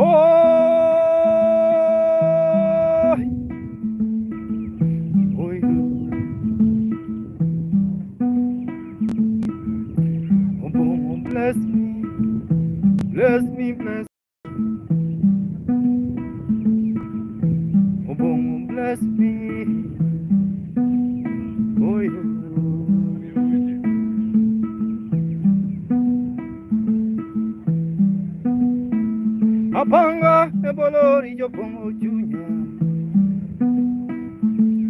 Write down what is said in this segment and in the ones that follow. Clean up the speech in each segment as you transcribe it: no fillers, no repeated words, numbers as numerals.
Boy. Oy. Obongo bless me. Bless me, bless. Obongo bless me. Oy. Apanga ebolori jobongo chunya.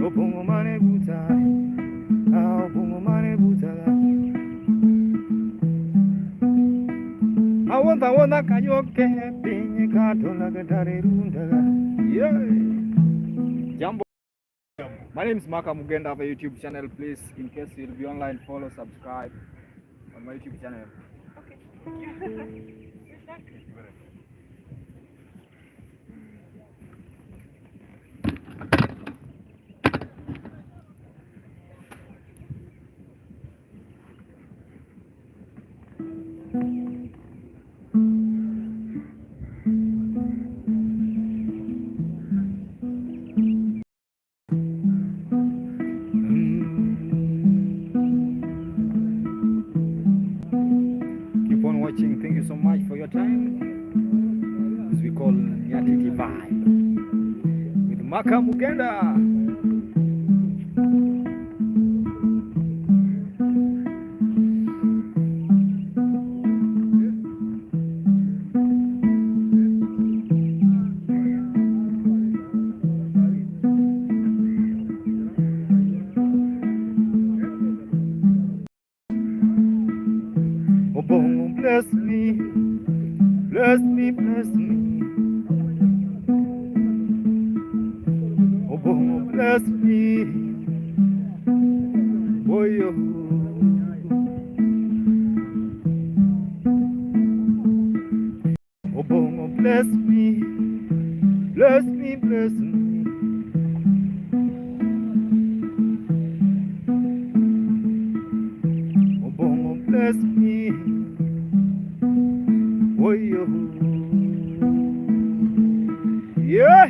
Obongo mane buta. Ah, obongo mane buta. Awonda wonda kayoke pinyi katola katare runda. Yeah. Jambo. My name is Maka Mugenda. I have a YouTube channel. Please, in case you'll be online, follow, subscribe on my YouTube channel. Okay. Thank you. Good luck. Keep on watching. Thank you so much for your time. This we call Nyatiti Vibe with Maka Mugenda. Obongo bless me, bless me, bless me. Obongo bless me. Boyo. Obongo bless me, bless me, bless me. Obongo bless me. Oyo. Yeah.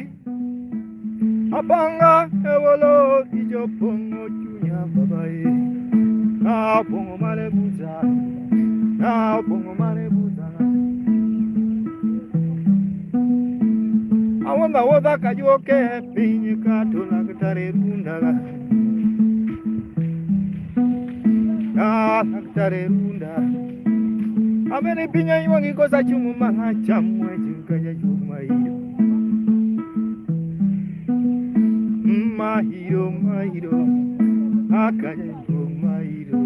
Abanga ewolo ijopongo chunya babaye. Na pongo male buza. Na pongo male buza. Awonda woda kajuoke pinyi katula katare runda. Na katare runda. Amene pinya iwangi kosa chumu maha chamwe chikaja chuma hiro. Mahiro mahiro akaja mahiro.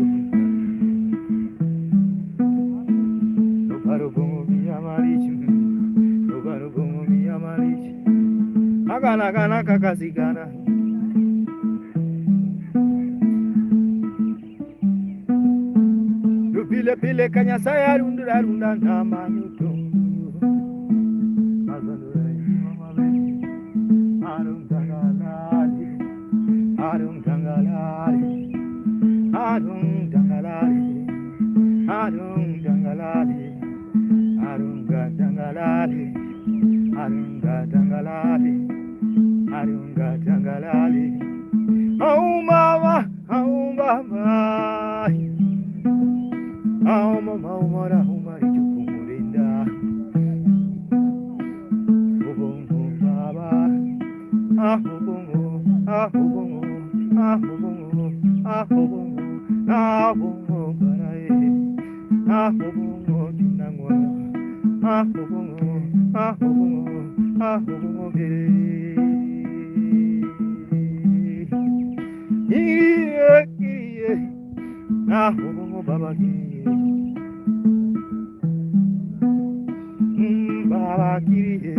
Lobaro bongo miya marichi. Lobaro bongo miya marichi. Agana gana kakasigana. Pile pile kanyasaya rundura runda namanyuto. Mazandura mama Arung dangalali, arung dangalali, arung dangalali, arung dangalali, arunga dangalali, arunga dangalali, arunga dangalali. Oh mama, oh mama. Oh mama, oh mama, oh mama, ichukurinda. Ubongo baba, ah ubongo, ah ubongo, ah ubongo, ah ubongo, ah ubongo barae, ah ubongo tinangwa, ah ubongo, ah ubongo, ah ubongo bere. Iye, iye, ah ubongo baba kirie. Baba kirie,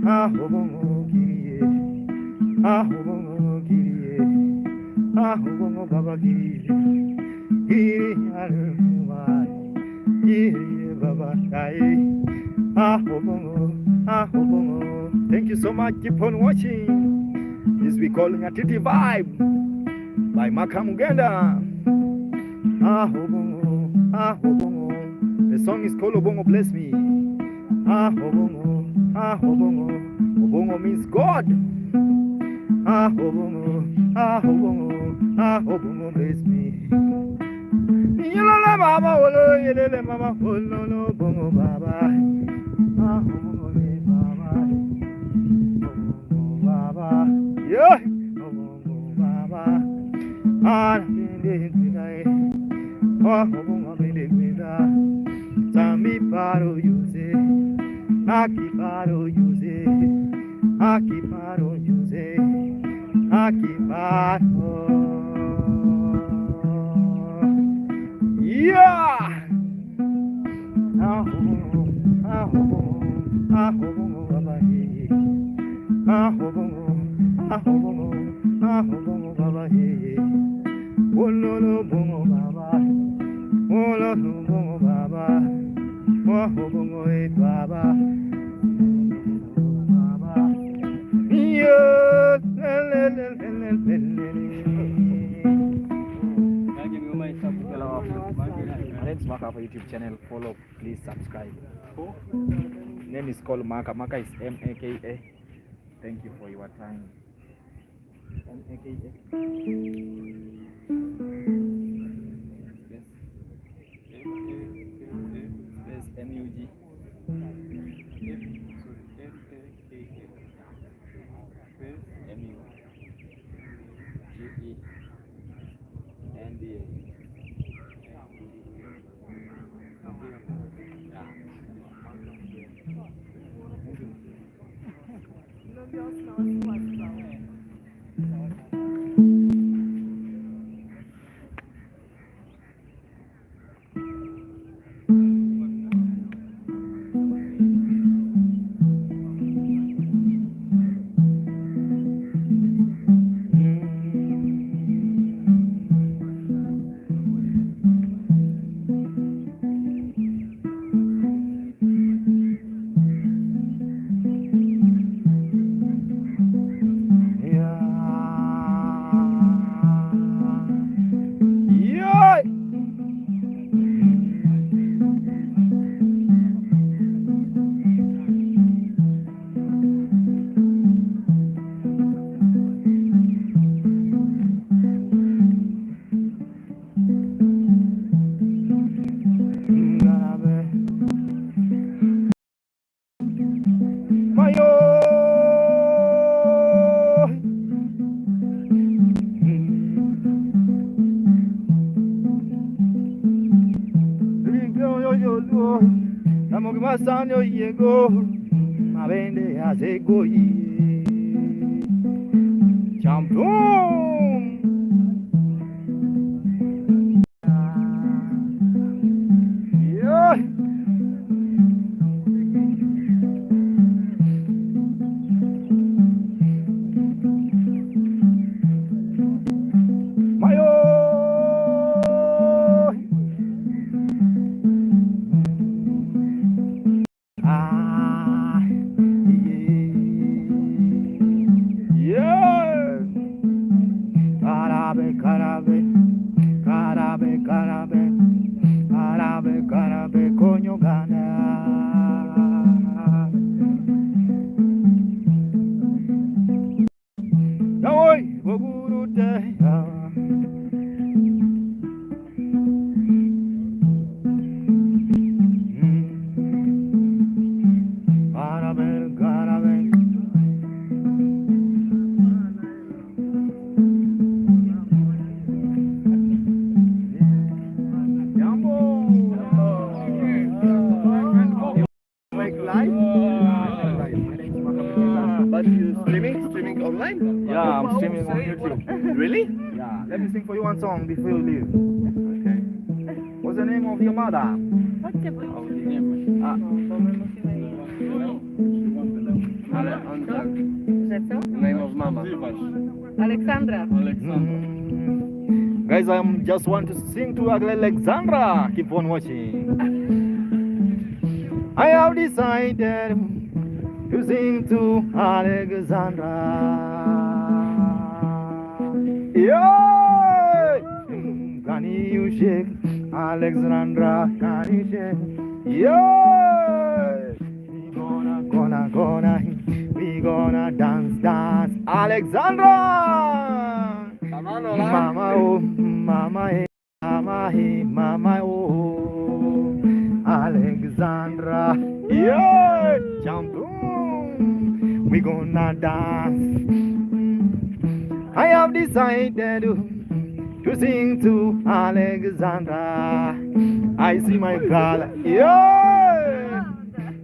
ah ubongo kirie, ah ubongo kirie, ah ubongo baba kirie, kiri arumai, kirie baba kai, ah ubongo, ah ubongo. Thank you so much. Keep on watching. This we call Nyatiti Vibe by Maka Mugenda. Ah ubongo, ah ubongo, The song is called Obongo Bless Me. Ah ubongo, Ah, Obongo. Obongo means God. Ah, Obongo. Ah, Obongo. Ah, Obongo bless me. Yelele mama, olo, yelele mama, olo, bongo baba. Ah, Obongo le baba. Obongo baba. Yeah. Obongo baba. Ah, bende bende. Ah, Obongo bende bende. Sami paro yuze. Aki paro yuze. Aki paro yuze. Aki paro. Yeah! Ah, oh, ah, oh, ah, oh, baba, yeah. Ah, oh, ah, oh, ah, oh, baba, yeah. Oh, no, no, bongo, baba. Oh, no, no, bongo, baba. Oh, bongo, eh, baba. Baba. Yeah, le, le, le, le, le, le, le. My name is Maka for YouTube channel. Follow, please subscribe. Name is called Maka. Maka is Maka. Thank you for your time. Maka. Space. Space Mug. Mugenda. Yeah. Yeah. Yeah. Ngarabe. Mayo. Namugimasanyo yego mabende azegoyi champion. Yeah. Mayo. Ah, yeah. Karabe, karabe, karabe, karabe, karabe, karabe, konyo gana. Oi, bogurute. Karabe, karabe. Jambo. Make live? My name is Maka Mugenda. But you streaming? Streaming online? Yeah, I'm streaming on YouTube. Really? Yeah, let me sing for you one song before you leave. Okay. What's the name of your mother? Chodźcie, bo już Ah. bo my musimy iść. Ale on tak. Że co? Name of mama. Aleksandra. Guys, I am just want to sing to Alexandra. Keep on watching. I have decided to sing to Alexandra. Yeah! Can you shake, Alexandra? Can you shake? Yeah! Gonna, gonna, gonna. Alexandra. Mama oh, mama eh, mama eh, mama oh. Alexandra. Yeah, jump. We gonna dance. I have decided to sing to Alexandra. I see my brother. Yeah,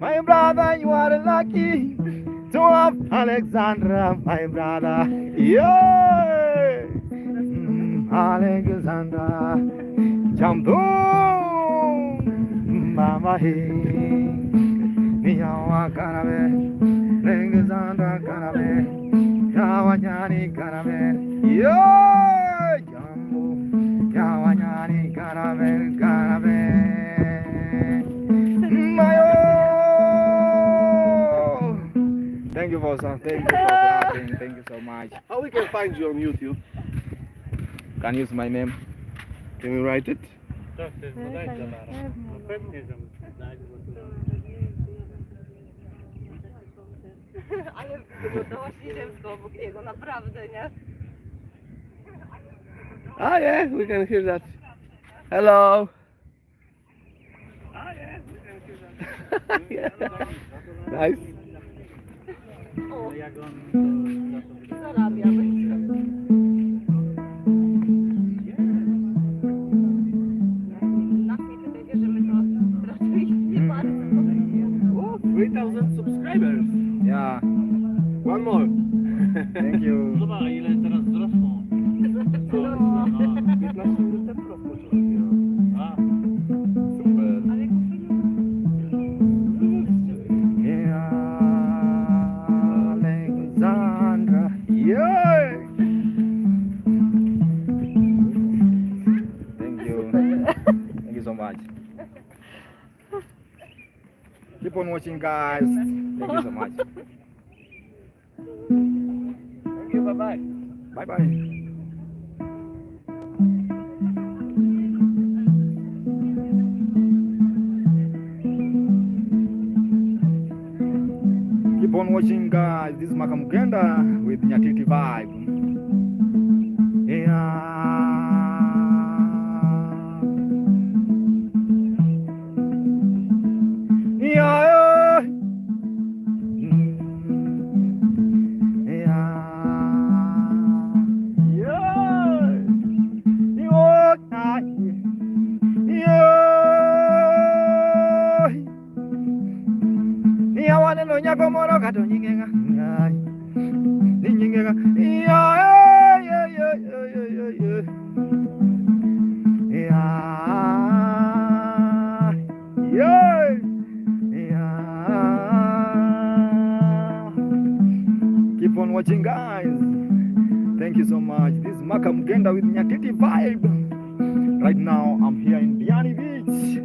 my brother, you are lucky to have Alexandra, my brother. Yeah, Alexandra, jump mama he, Niyawa karabe, Alexandra karabe, Yawanyani karabe, yeah, jambo, Yawanyani karabe, karabe, Mayo. Thank you for some. Thank you for clapping. Thank you so much. How we can find you on YouTube? Can use my name. Can we write it? Tak, to jest bodajże Lara. No pewnie, że znajdę, bo to. Ale wyglądałaś nieziemsko obok niego, naprawdę, nie? Ah, yeah, we can hear that. Hello. Yeah. Nice. O, Jak on to za to zarabia. Na chwilę tutaj wierzymy, to raczej nie bardzo. Oh, 3000 subscribers. Yeah. One more. Thank you. Zobacz, ile teraz wzrosło. No, no. 15 minut temu rozpocząłem. A, Super. Ale kupiłem. Yeah, Alexandra. Yeah. Thank you. Thank you so much. Keep on watching, guys. Thank you so much. Thank you, bye bye. Bye bye. Keep on watching, guys. This is Maka Mugenda with Nyatiti Vibe. Yeah. Yeah. Yeah. Yeah. Yeah. Yeah. Waneno nyako moro kato nyinge ng'a? Ai. Ni nyinge ng'a? Yeah, yeah. Yeah. Yeah. Keep on watching, guys. Thank you so much. This is Maka Mugenda with Nyatiti Vibe. Right now, I'm here in Diani Beach.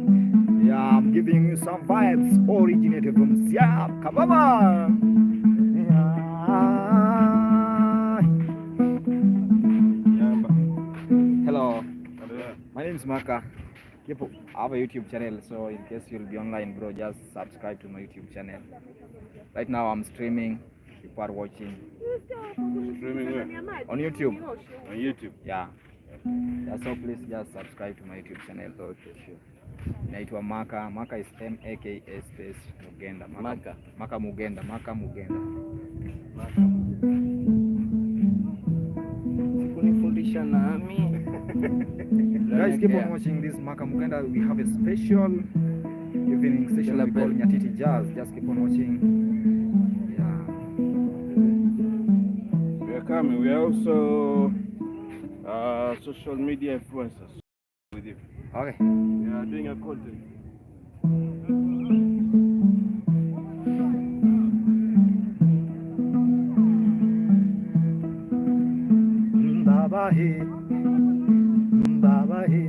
Yeah, I'm giving you some vibes originated from Siap Kabama. Yeah. Hello, my name is Maka. I have a YouTube channel, so in case you'll be online, bro, just subscribe to my YouTube channel. Right now, I'm streaming. People are watching Streaming where? On YouTube. On YouTube. Yeah. Yeah, so please just subscribe to my YouTube channel. Okay, sure. Inaitwa Maka. Maka is Maka space Mugenda. Maka. Maka Mugenda. Maka Mugenda. Sikunifundisha nami. Guys, keep on watching this Maka Mugenda. We have a special evening session we call Nyatiti Jazz. Just keep on watching. Yeah. We are coming. We are also social media influencers with you. Okay. We are doing a content. Baba he, Baba he.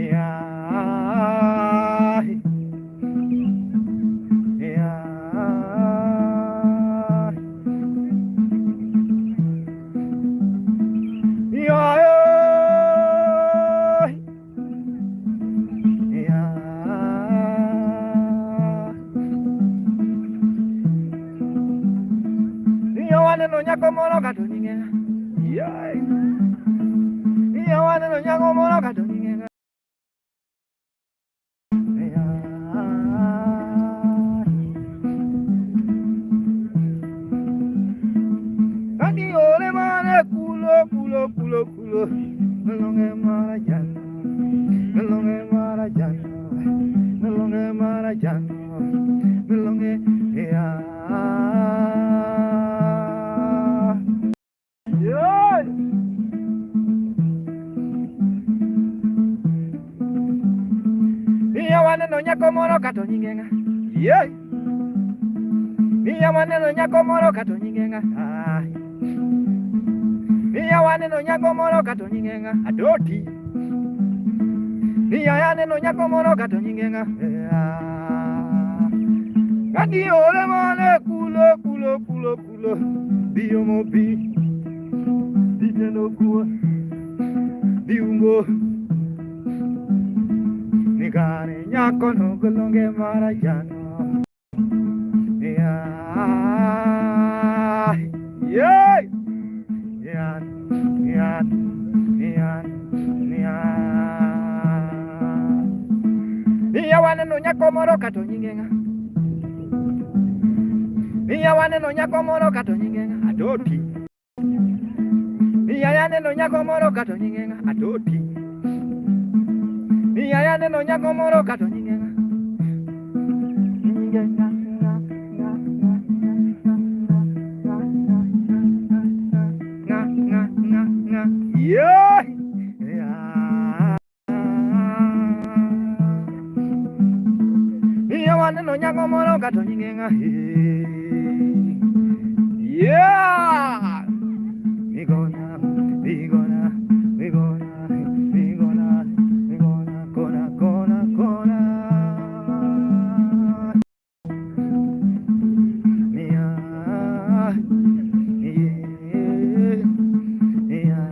Yeah, yeah. Iyo waneno nyako moro kato nyinge ng'a? Yeah. Iyo waneno nyako moro kato nyinge ng'a? Kadi ore mare kulo kulo kulo kulo Melonge marajano, melonge marajano, melonge marajano, melonge ya. Yeah. Iya waneno nyako moro kato nyinge ng'a? Yeah. Iya waneno nyako moro kato nyinge ng'a? Ah. Iya waneno nyako moro kato nyinge ng'a? Adoti. Iya yaneno nyako moro kato nyinge ng'a? Yeah. Kadi ore mane kulo kulo kulo kulo biyo mo bi Dijeno kuwa biungo Nigare nyako no golonge marajano. Yeah. Yeah. Yeah. Yeah. Yeah. Yeah. Iya waneno nyako moro kato nyinge ng'a? Iya waneno nyako moro kato nyinge ng'a? Adoti. Iya yaneno nyako moro kato nyinge ng'a? Adoti. Iya yaneno nyako moro kato nyinge ng'a? Nyinge ng'a, ng'a, ng'a, ng'a, ng'a, ng'a, ng'a, ng'a, ng'a, ng'a, ng'a. Yeah! Yeah. Iya waneno nyako moro kato nyinge ng'a? Yeah! We gonna, we gonna, we gonna, we gonna, we gonna, gonna, gonna, gonna. Yeah, yeah, yeah.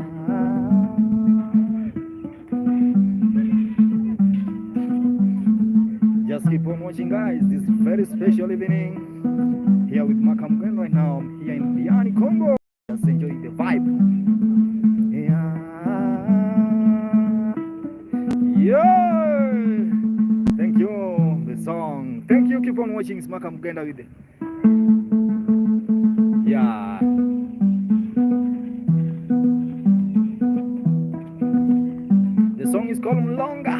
Just keep on watching, guys. This very special evening here with Maka Mugenda right now. I'm here in Diani, Congo. Just enjoy the vibe. Yeah. Yeah. Thank you. The song. Thank you. Keep on watching It's Maka Mugenda with the. Yeah. The song is called Mlonga.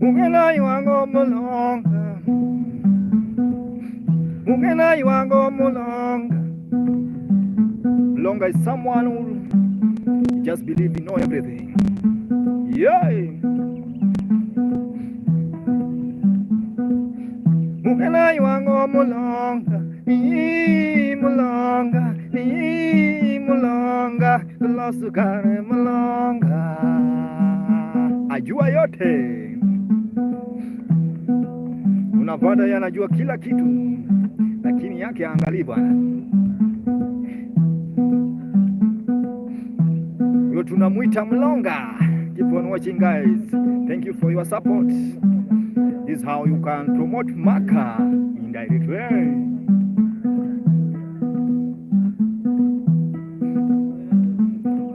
Mugena iwango mulonga. Mugena iwango mulonga. Mlonga is someone who just believe he know everything. Yeah. Mugena iwango mulonga. Ii mulonga. Ii mulonga. Losukare mulonga. Ajua yote. Unapata yeye anajua kila kitu, lakini yake angalii bwana. Huyo tunamwita Mlonga. Keep on watching, guys. Thank you for your support. This is how you can promote Maka in direct way.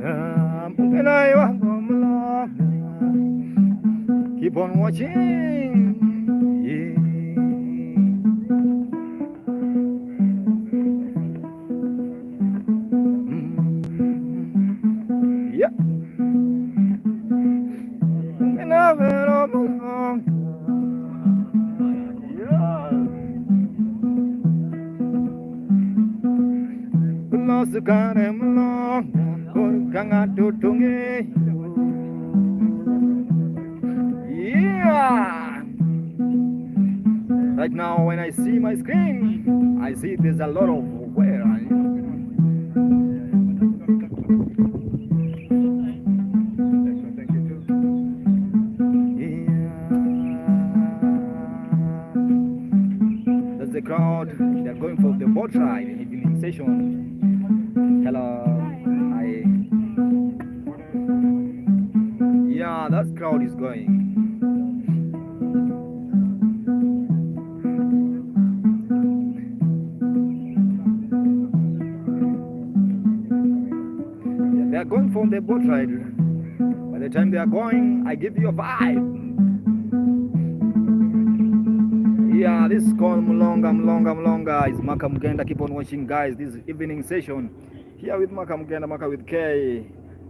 Ah, Mugena iwango mulonga. Keep on watching. Yeah. Yeah. Mugena vero mulonga. Yeah. Losukare mulonga. Korkanga tutunge. Yeah. Right now, when I see my screen, I see there's a lot of where. Thank you too. Yeah. That's the crowd. They're going for the boat ride evening session. Hello. Hi. Yeah, that crowd is going. Yeah, they are going for the boat ride. By the time they are going, I give you a vibe. Yeah, this is called Mlonga, Mlonga, Mlonga. It's Maka Mugenda. Keep on watching, guys. This is evening session here with Maka Mugenda, Maka with K.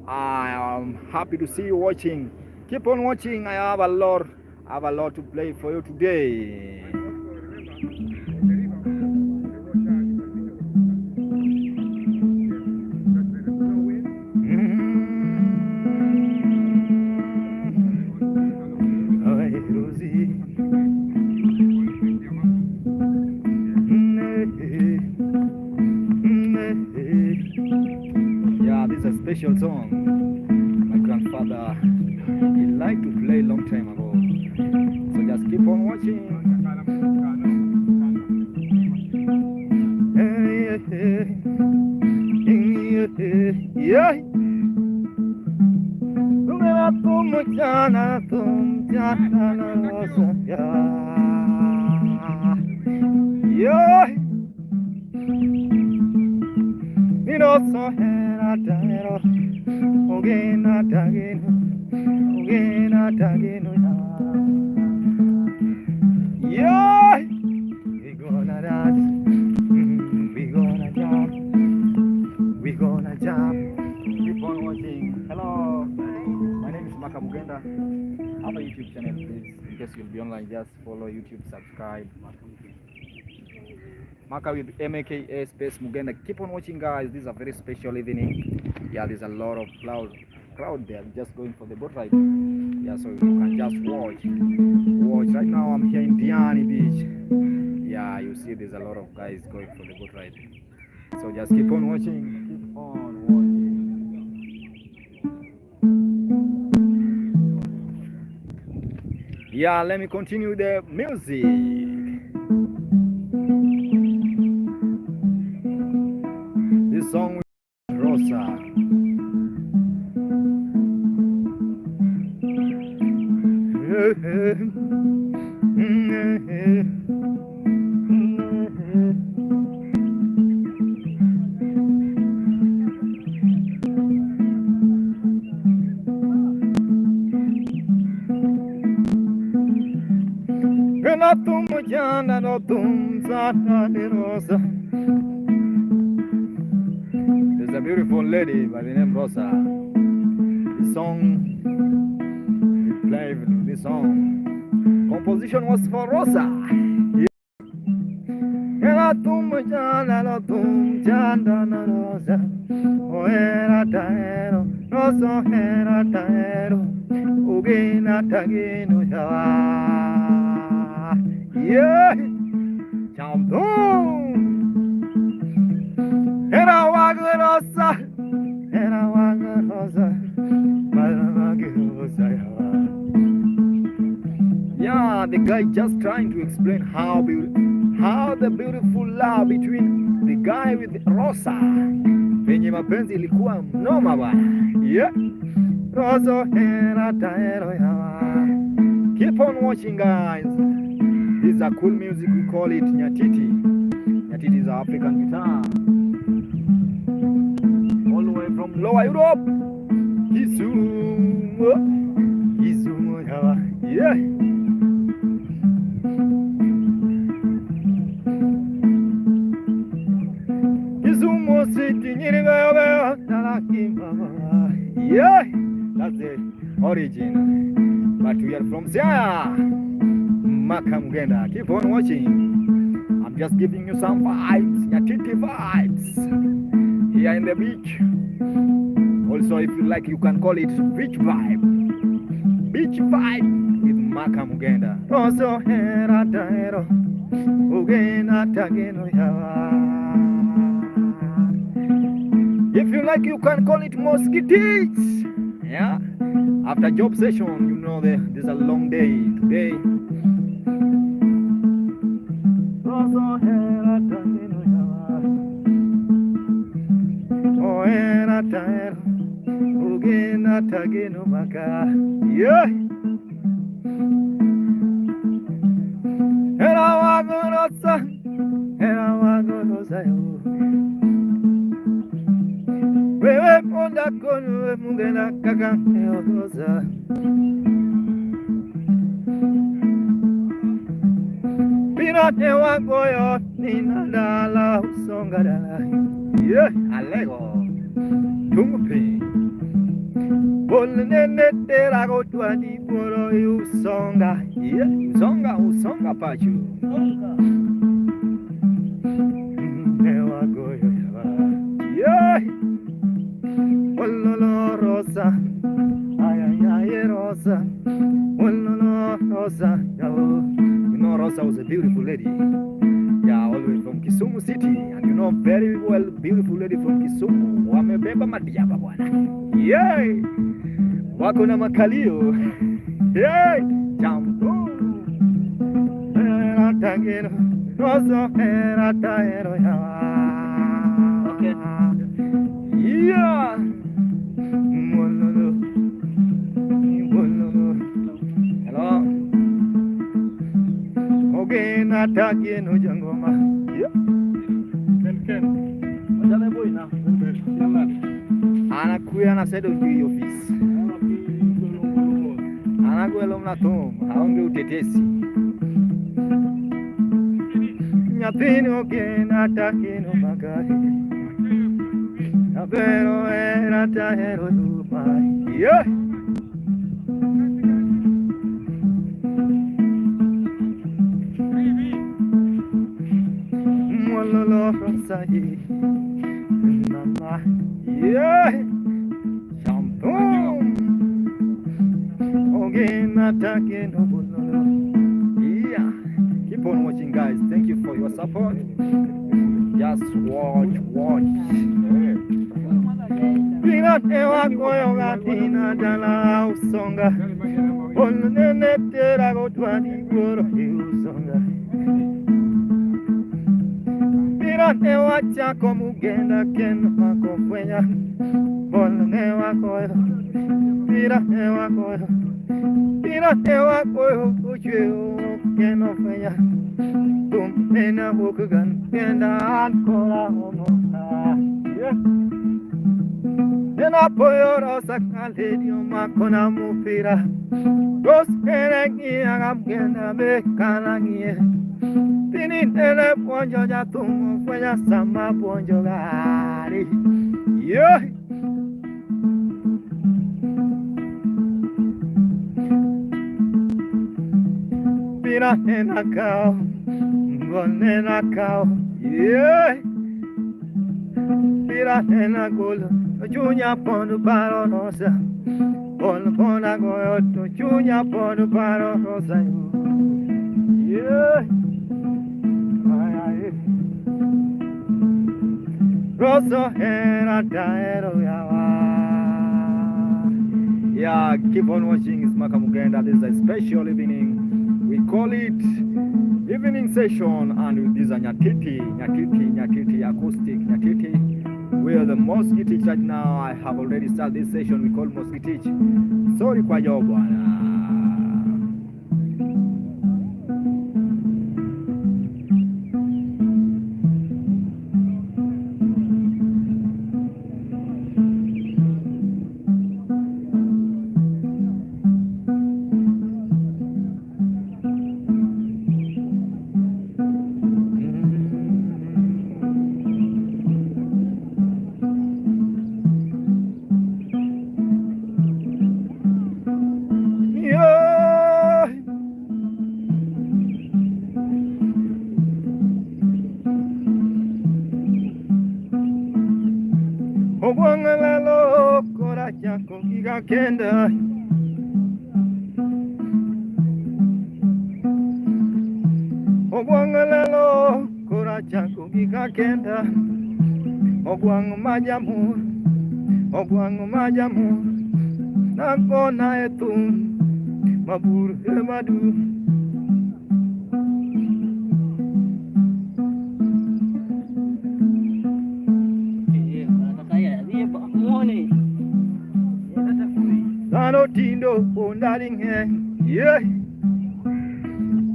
I am happy to see you watching. Keep on watching. I have a lot, I have a lot to play for you today. Ay, Rosie. Yeah, this is a special song. My grandfather, he liked to play long time ago. So just keep on watching. Hey, hey, hey, yeah. Tum tum yeah. So hera ogena tageno ogena tageno yeah. We gonna dance, we gonna jump, we gonna jump. Keep on watching. Hello, my name is Maka Mugenda. I have a YouTube channel, please. In case you'll be online, just follow YouTube, subscribe. Maka with MAKA space Mugenda. Keep on watching, guys. This is a very special evening. Yeah, there's a lot of crowd there, just going for the boat ride. Yeah, so you can just watch. Watch. Right now, I'm here in Diani Beach. Yeah, you see, there's a lot of guys going for the boat ride. So just keep on watching. Keep on watching. Yeah, let me continue the music. This song with Rosa. Rosa. There's a beautiful lady by the name Rosa. This song, we play this song. Composition was for Rosa. Era tum jana no tum jana na rosa. O era taero, rosa era taero. Ugina tagino ya. Yeah. Chamdum. Era wagrosa. Era wagrosa. Rosa. Yeah, the guy just trying to explain how the beautiful love between the guy with Rosa. Venye mapenzi ilikuwa mnoma bwana. Yeah. Rosa era taero ya. Keep on watching, guys. This is a cool music, we call it Nyatiti. Nyatiti is an African guitar. All the way from Lower Europe. Kisumu. Kisumu yawa. Yeah. Kisumu City. Yeah. That's the origin. But we are from Siaya. Maka Mugenda. Keep on watching. I'm just giving you some vibes, Nyatiti vibes. Here in the beach. Also, if you like, you can call it beach vibe. Beach vibe with Maka Mugenda. Roso hera taero, ugena tageno yawa. If you like, you can call it mosquitoes. Yeah. After job session, you know there's a long day today. Roso hera tageno yawa. O era taero, ugena Era tageno maka. Yeah. Era wagorosa. Era wagorosa yo. Wewe ponda kono mugena kaka rosa. Pirate wagoyo nina dala usonga dala. Yeah, alego. Tumupi. Bolnene tera go twani boro usonga. Yeah, usonga usonga pachu. Ne wagoyo yaba. Yeah. Ololo rosa. Ay ay ay rosa. Ololo rosa. Yo. You know, Rosa was a beautiful lady. Yeah, all the way from Kisumu City. And you know very well, beautiful lady from Kisumu. Wamebeba madiaba bwana. Yeah. Wako na makalio. Yeah. Jambo. Era tangero. Rosa era taero ya. Okay. Yeah. Mololo. Mololo. Hello. Ogena tageno jangoma. Yeah. Ken Ken. Wajale boy na. Yalla. Anakuya na sedo juu office. Anagwelo mna thum, aonge utetesi. Nyathini ogena tageno magari. Abero era taero dumai. Yeah. Mololo rosa ye. Mama. Yeah. Shampoo. Ogena tageno bololo. Yeah. Keep on watching, guys. Thank you for your support. Just watch, watch. Pirate wagoyo gatina dala usonga. Olnene tera go twani goro usonga. Pirate wachako mugenda kendo makofwenya. Olne wagoyo. Pirate wagoyo. Pirate wagoyo uchwe kendo fwenya. Tum ena bukugan kenda ankora homoka. Yeah. Nena poyo rosa kaledio makona mupira. Dos erengi agamgenda be kalangie. Tini tele ponjo ya tumo fwenya sama ponjo gari. Yeah. Pira nena kao, nena kao. Yeah. Pira nena golo, chunya pondo paro rosa. Pon pona goyo to chunya pondo paro rosa. Yeah. Ay ay. Rosa era taero yawa. Yeah, keep on watching. It's Maka Mugenda. This is a special evening. We call it evening session, and this is a Nyatiti, Nyatiti, Nyatiti, acoustic Nyatiti. We are the Mosquito right now. I have already started this session. We call Mosquito. Sorry kwa job bwana. Yeah. Ogwangalalo kora chako giga kenda. Ogwangalalo kora chako giga kenda. Ogwang majamur, ogwang majamur. Nakona etum, mabur madu. Dhano tindo ondali ng'eny. Yeah.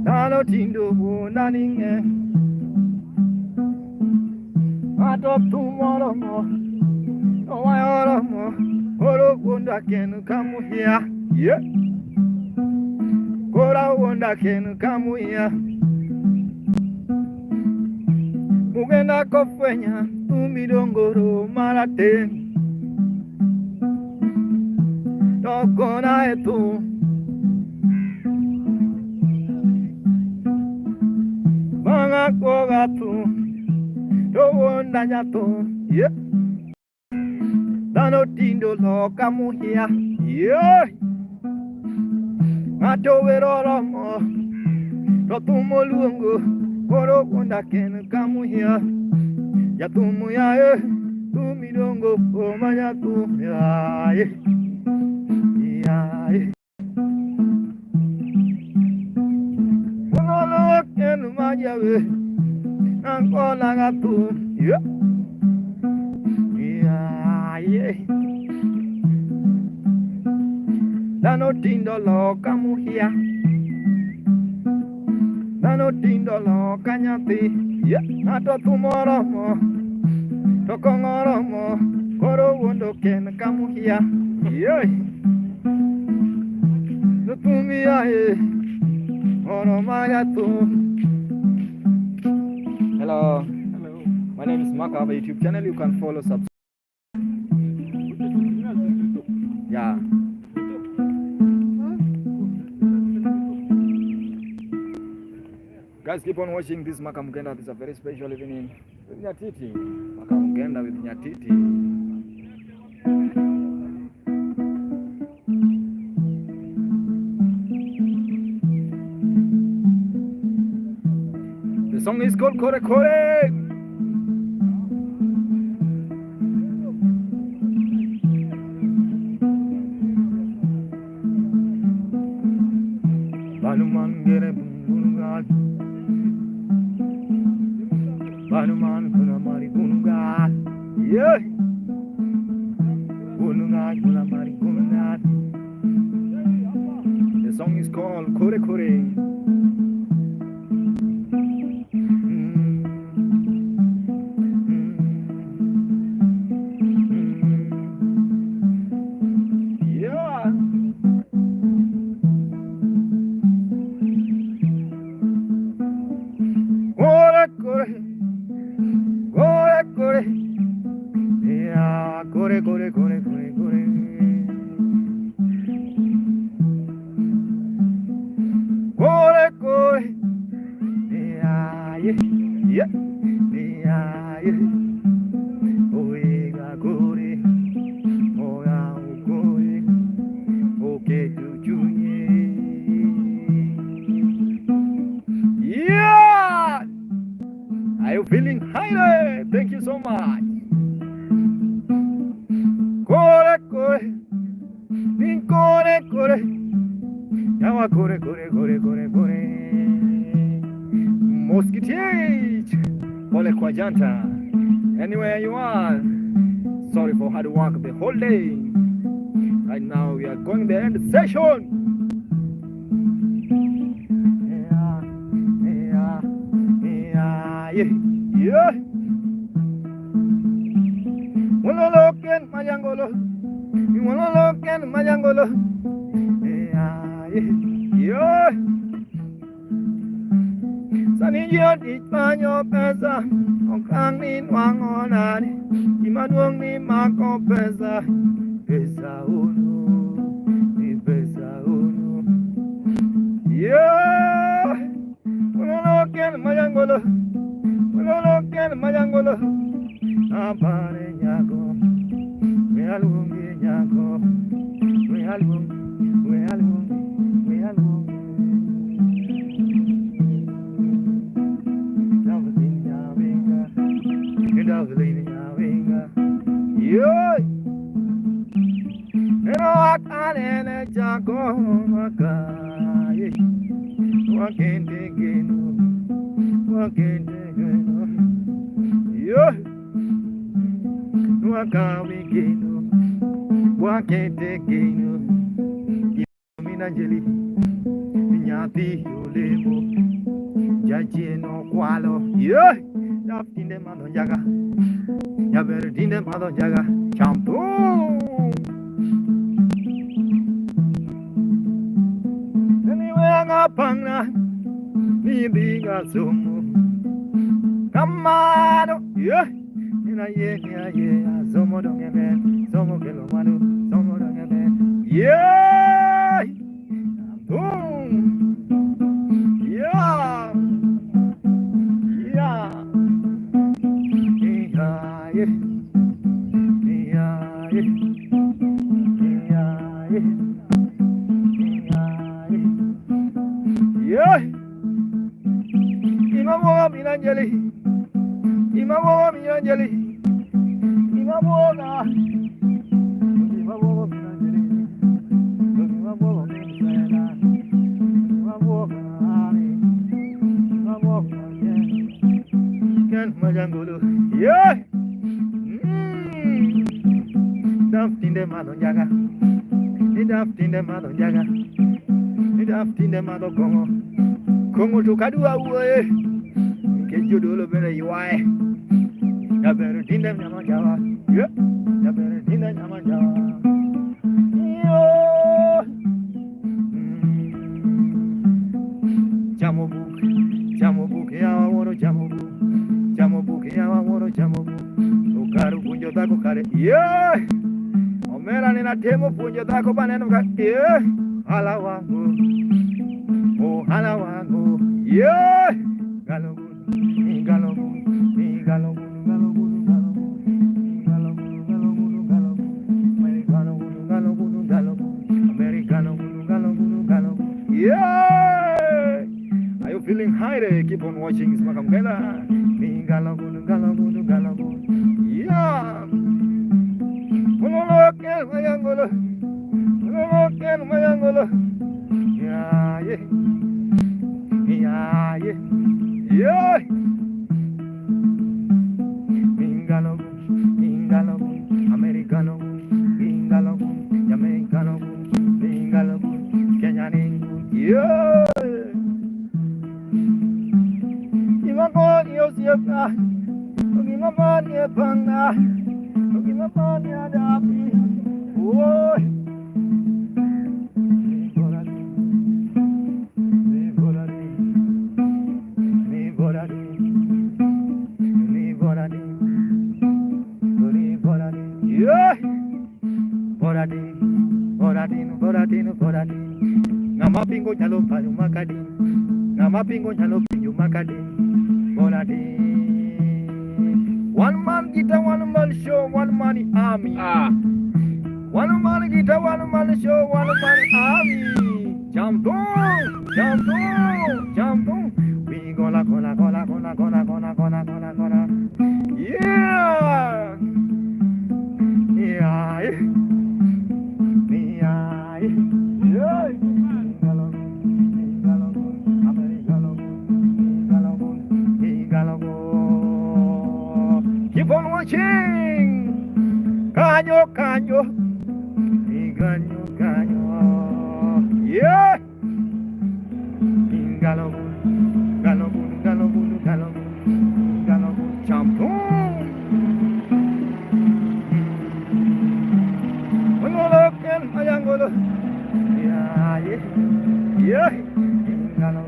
Dhano tindo ondali ng'eny. Ng'ato thum oromo, owaya oromo, koro wuonda ken kamuhia. Yeah. Koro wuonda ken kamuhia. Mugenda kofwenya thum marateng'. Tokona e thum. Bang'a koga thum. To wuonda nyathum. Yeah. Dhano tindo loka muhia. Yeah. Ng'ato wer oromo. To thum oluongo. Koro wuonda ken kamuhia. Jathum yaye. Thum idongo. Oma nyathum yaye. Yaye. Ololo ken majawe. Ankola gathum. Yeah. Yaye. Dhano tindo loka muhia. Dhano tindo loka nyathi. Yeah. Ng'ato thum oromo. To kong'o oromo. Koro wuondo ken kamuhia. Yeah. To thum yaye. Oromo jathum. Hello. Hello. My name is Mark. I have a YouTube channel. You can follow, subscribe. Yeah. Guys, keep on watching this Maka Mugenda. This is a very special evening with Nyatiti. Maka Mugenda with Nyatiti. The song is called Kore Kore. Banuman gere bungungal. Banuman kuna mari gunungal. Yeah. Gunungal kuna mari gunungal. The song is called Kore Kore. Yeah. Kore kore. Kore kore. Yeah, kore kore kore kore kore. Kore kore. Yeah, yeah, yeah. Yeah, yeah. Oega kore. Oga kore. Oke tuchunye. Yeah! Are you feeling high? Thank you so much. Kore kore. Nin kore kore. Yawa kore kore kore kore kore. Mosquitich. Pole kwa janta. Anywhere you are. Sorry for hard work the whole day. Right now we are going the end session. Yeah, yeah, yeah, yeah, yeah. Wololoken mayangolo. Wololoken mayangolo. Yeah, yeah, yeah. Sani ji odich manyo pesa, okang' ni nwang'o nade, gima duong' ni mako pesa, pesa unu, ni pesa unu. Yeah, wololoken mayangolo, wololoken mayangolo, abare nyako, we aluongi nyako, we aluongi, we aluongi, we aluongi. Yeah. Ero akanene chako makaye. Wakende geno. Wakende geno. Yeah. Wakawi geno. Wakende geno. Minanjeli nyathi olemo jachien okwalo ye daf tinde madho njaga jaber tinde madho njaga cham thum. Niwanga ni dhiga somo kamano ye nina ye ye ye somo donge ber somo kelo mwandu somo donge ber ye boom yeah yeah yeah yeah yeah yeah yeah. Imamoga Minanjeli Imamoga Minanjeli Imamoga Imamoga Minanjeli Imamoga Minanjeli Imamoga Imamoga Ken Majangulu yeah. Daf tinde madho njaga Daf tinde madho njaga Daf tinde madho kong'o kong'o to kadwa wuoye nikech jodolo bende ywaye. Jaber tinde nyama njawa yeah. Jaber tinde nyama njawa Yo. Chamo buk chamo buk yawa wuoro chamo buk chamo buk yawa wuoro chamo buk okaru puonjo dhako kare yeah. Omera ne natemo puonjo dhako baneno ka yeah. Hala wangu ohala wangu yeah. Galo galo galo galo galo galo galo galo americano galo galo americano galo galo yeah. Are you feeling high there? Keep on watching Smaka Mugenda. Galo galo galo yeah. Unoloke mayangolo unoloke mayangolo yeah yeah yeah yeah yeah. Ingalo ingalo americano ingalo jamaicano ingalo kenyan yeah. Imamoni osiepna Imamoni epanga Imamoni adapi Oi. Ni boradi ni boradi ni boradi ni boradi yeah. Boradi boradi boradi boradi ng'ama pingo nyalo payo makadi ng'ama pingo nyalo penjo makadi boradi. One man guitar, one man show, one man army. Ah. One man guitar, one man show, one man army. Jump on, jump on, jump on. We gonna, gonna, gonna, gonna, gonna, gonna, gonna, gonna, gonna. Yeah, yeah, yeah, yeah. Keep on watching. Kanyo, kanyo. Kanyo, kanyo. Yeah. Galo, galo, galo, galo, galo, champion. Yeah, yeah, yeah. Galo,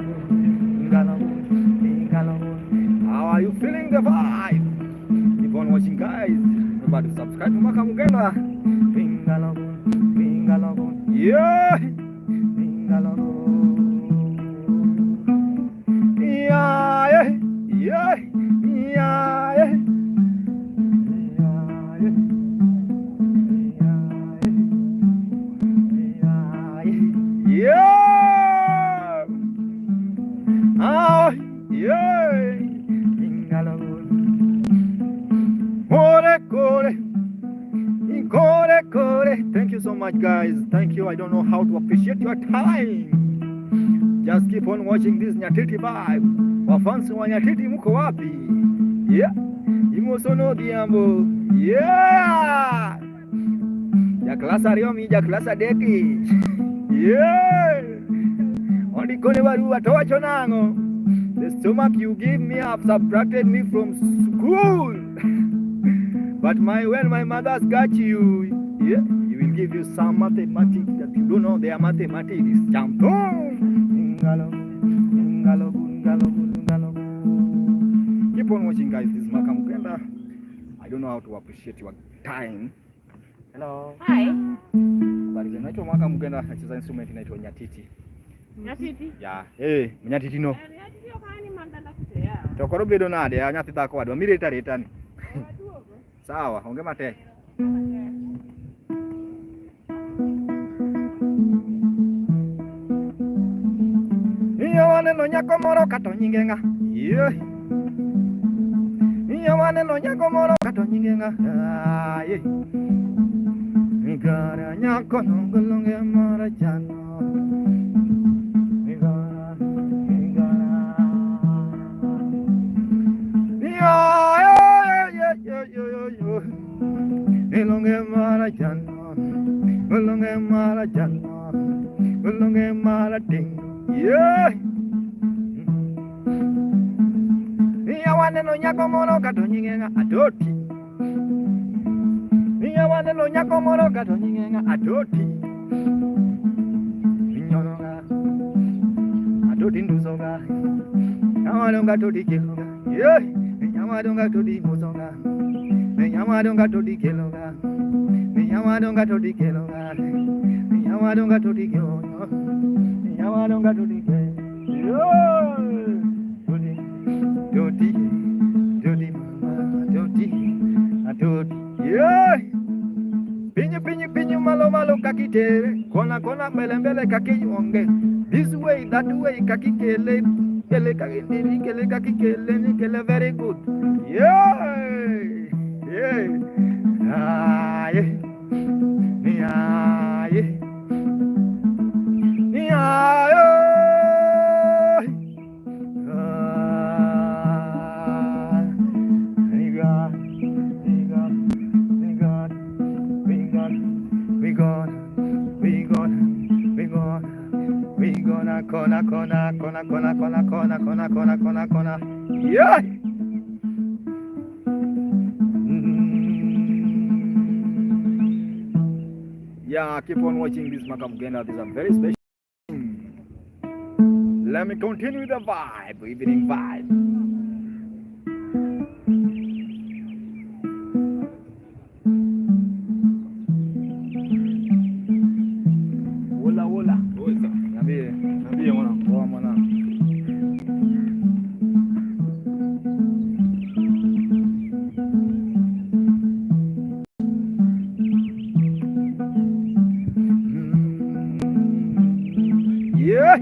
galo, galo. How are you feeling the vibe? Keep on watching, guys. Remember to subscribe to Maka Mugenda. Yeah. Yeah, yeah, yeah, yeah. Yeah. Ah, yeah. Kore, kore. Kore, kore. Thank you so much, guys. Thank you. I don't know how to appreciate your time. Just keep on watching this Nyatiti vibe. Wafansi wa Nyatiti mko wapi? Yeah. Imosono Diambo. Yeah. Ja klasa Riomi, ja klasa Deki. Yeah. Andikone barua to wacho nang'o? The stomach you give me have subtracted me from school. But my when my mother's got you, yeah, he will give you some mathematics that you don't know. They are mathematics. Champion. Keep on watching, guys. This is Maka Mugenda. I don't know how to appreciate your time. Hello. Hi. Habari zenu. Naitwa Maka Mugenda, nacheza instrument inaitwa nyatiti. Nyatiti. Yeah. Hey, nyatiti no. Nyatiti ok ani mandala kute ya. To koro bedo nade? A nyathi dhako wadwa. Mireta reta ni. Sawa, onge matek. Iyo waneno nyako moro kato nyinge ng'a? Iyo. Iyo waneno nyako moro kato nyinge ng'a? Aye. Migara nyako nongolonge mara chano. Migara, migara. Iyo, yo, yo, yo, yo, yo. Ilonge mara chano. Ilonge mara chano. Ilonge mara ting. Yeah. Iya waneno nyako moro kato nyinge ng'a? Atoti. Iya waneno nyako moro kato nyinge ng'a? Atoti. Inyonoga. Atoti ndusoga. Nyawadonga toti keloga. Yeah. Nyawadonga toti mosoga. Nyawadonga toti keloga. Nyawadonga toti keloga. Nyawadonga toti keloga. Nyawadonga toti keloga. Toti. Toti. Toti mama. Toti. Atoti. Yeah. Pinyi pinyi pinyi malo malo kakitere. Kona kona mbele mbele kakiyonge. This way that way kakikele. Kele kakindini kele kakikele ni kele very good. Yeah. Yeah. Ah, yeah. Yeah. Yeah. Yeah. Ah. We got, we got, we got, we got, we got, we got, we got, we gonna kona kona kona kona kona kona kona kona kona kona. Yeah. Yeah, keep on watching this Maka Mugenda. This is a very special. Let me continue the vibe, evening vibe. Hola, hola. Weza. Niambie. Niambie mwanangu. Poa mwanangu. Yeah.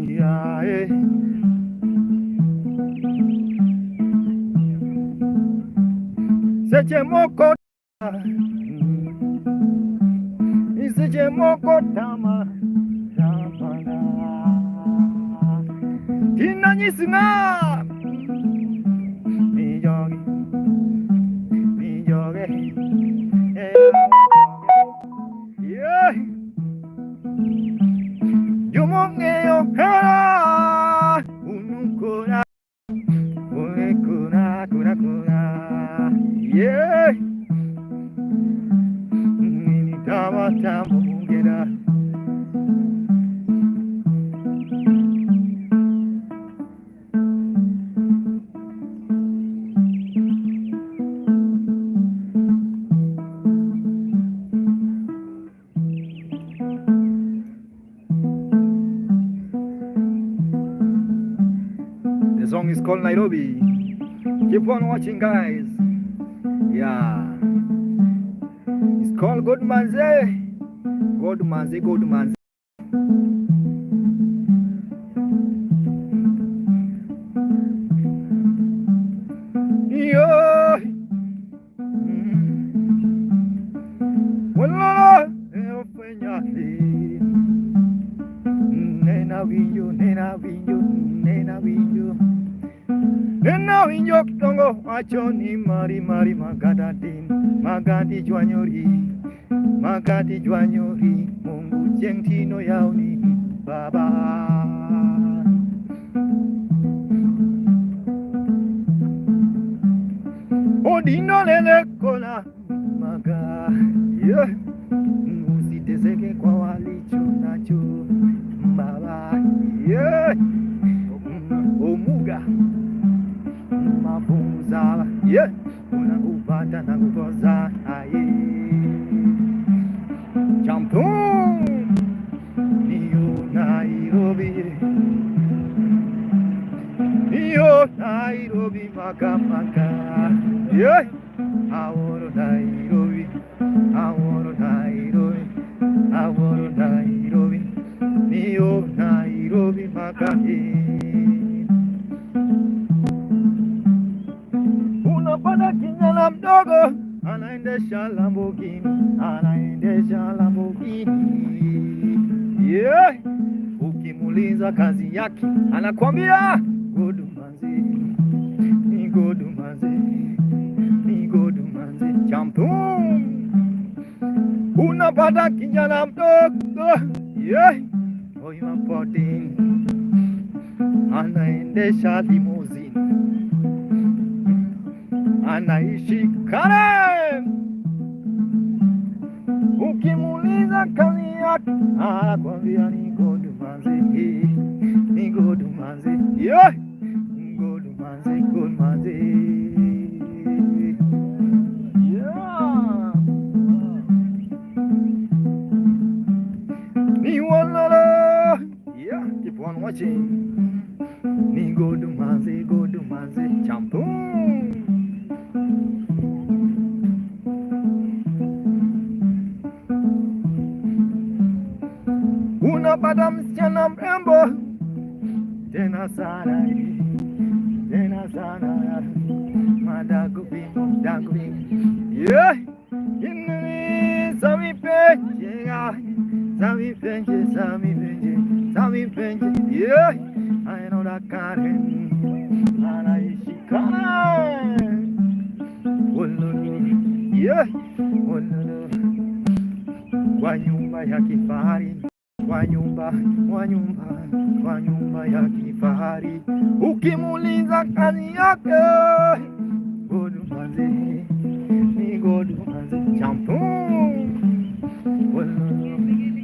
Yeah, eh. Seche moko seche moko tama tamana Tinanyis ng'a mi jogi mi joge eh, yeah. Jomong'eyo hera unukona kuna kuna kuna yeah. Nini tama tama mugera. The song is called Nairobi. Keep on watching, guys. Yeah. It's called Good Manze. Good Manze, Good Manze. Yo. Wala, Nena winjo, nena winjo, nena winjo. Nena winjo tongo Wacho ni mari mari magada din magadi jwanyori magadi jwanyori Mungu chieng' tino yawni baba. Odino lele kona maga, yeah. Usiteseke kwa walicho nacho baba, yeah. Omuga mafunza, yeah. Unakupata na kukosa aye. Champion Niyo Nairobi, Niyo Nairobi maka maka, yeah. Aworo Nairobi, aworo Nairobi, aworo Nairobi, Niyo Nairobi maka. Unapata kijana mdogo anaendesha Lamborghini, anaendesha Lamborghini, yeah. Ukimuuliza kazi yake anakwambia good manzi, ni good manzi, ni good manzi champion. Unapata kijana mdogo, yeah, huyu 14 anaendesha limousine, anaishi Karen. Ukimuuliza kazi yake anakwambia ni good manzi, ni good manzi, yeah, good manzi, good manzi, yeah. Ni walala, yeah, keep on watching. Ni good manzi, good manzi, champion. Unapata msichana mrembo tena sana, tena sana, madakupimo dakupimo, yeah. Inui sami penje, sami penje, sami penje, sami penje, yeah. I know that Karen, anaishi Karen, Ululu, yeah, ululu, kwa nyumba ya kifahari, kwa nyumba, kwa nyumba, kwa nyumba ya kifahari. Ukimuuliza kazi yake, good manzi, ni good manzi, champion. Ululu,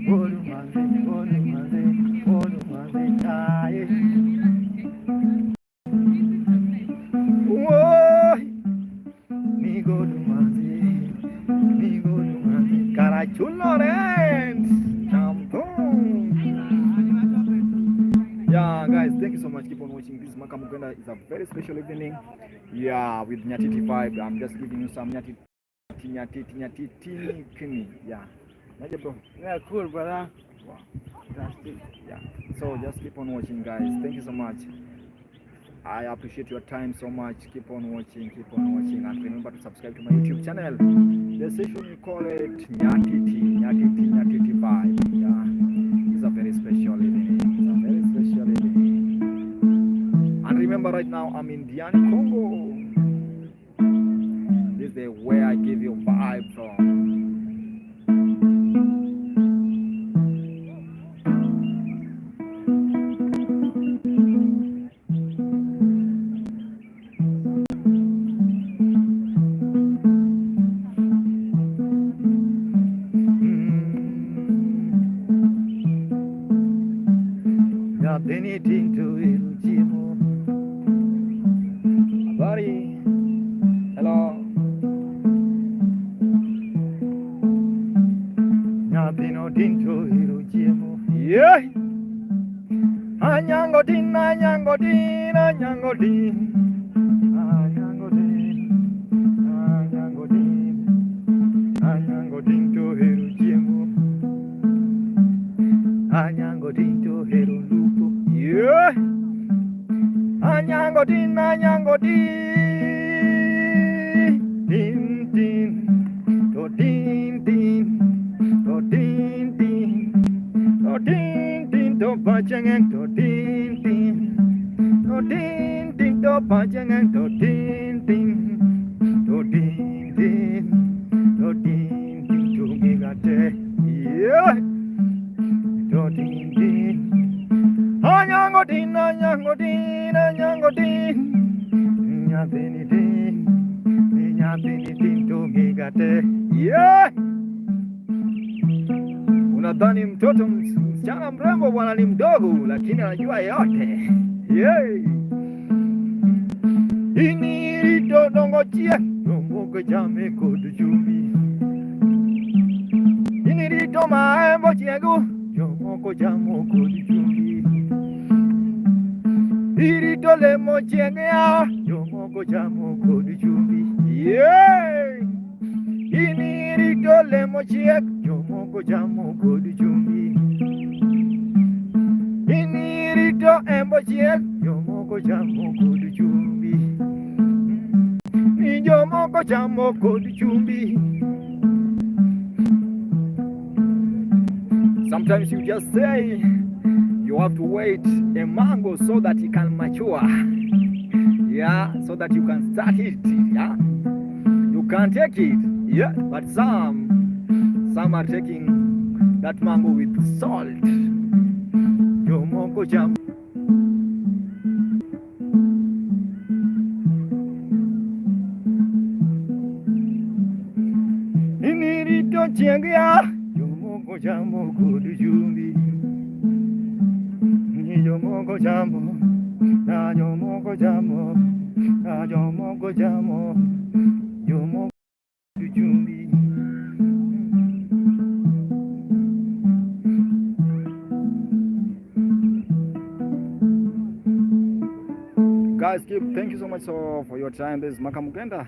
good manzi, good manzi, good manzi, aye. Woi, ni good manzi, ni good manzi, Karachulo champion. Yeah, guys, thank you so much. Keep on watching. This is Maka Mugenda. It's a very special evening. Yeah, with Nyatiti vibe. I'm just giving you some Nyatiti, Nyatiti, Nyatiti, Kini. Yeah. Naje bro. Yeah, cool, brother. Wow. Fantastic. Yeah. So just keep on watching, guys. Thank you so much. I appreciate your time so much. Keep on watching, keep on watching, and remember to subscribe to my YouTube channel. The session we call it Nyatiti, Nyatiti, Nyatiti vibe. Yeah, it's a very special evening. It's a very special evening. And remember, right now I'm in Diani, Congo. This is the where I give you vibe from. Nyathini tin to ero chiemo. Habari. Hello. Nyathino tin to ero chiemo. Yeah. Anyango tin, anyango tin, anyango tin. Anyango tin, anyango tin. Anyango tin to ero chiemo. Anyango tin to ero lupo. Yeah. Anyango tin, anyango tin. Tin tin, to tin tin, to tin tin, to tin tin to pachangeng to tin tin, to tin tin to pachangeng to tin tin. gate. Yeah! Unadhani mtoto msichana mrembo bwana ni mdogo, lakini anajua yote. Yeah. Inirito dongo chiek, jomoko chame kod chumbi. Inirito maembe chiego, jomoko chamo kod chumbi. Irito lemo chieng ya, jomoko chamo kod chumbi. Yeah! Inirito lemo chiek, jomoko chamo kod chumbi. Inirito embo chiek, jomoko chamo kod chumbi. Ni jomoko chamo kod chumbi. Sometimes you just say you have to wait a mango so that it can mature. Yeah, so that you can start it. Yeah, you can take it. Yeah, but some are taking that mango with salt. Jomoko chamo. Inirito chieng ya, jomoko chamo kod chumbi. Ni jomoko chamo, na jomoko chamo, na jomoko chamo, jomoko kod chumbi. Guys, keep thank you so much for your time. This is Maka Mugenda.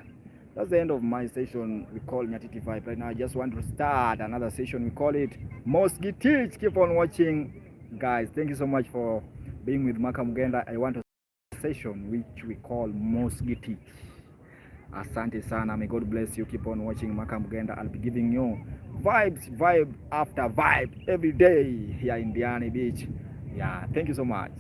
That's the end of my session we call Nyatiti Vibe. Right now, I just want to start another session. We call it Mosque Teach. Keep on watching, guys. Thank you so much for being with Maka Mugenda. I want a session which we call Mosque Teach. Asante sana. May God bless you. Keep on watching Maka Mugenda. I'll be giving you vibes, vibe after vibe every day here in Diani Beach. Yeah, thank you so much.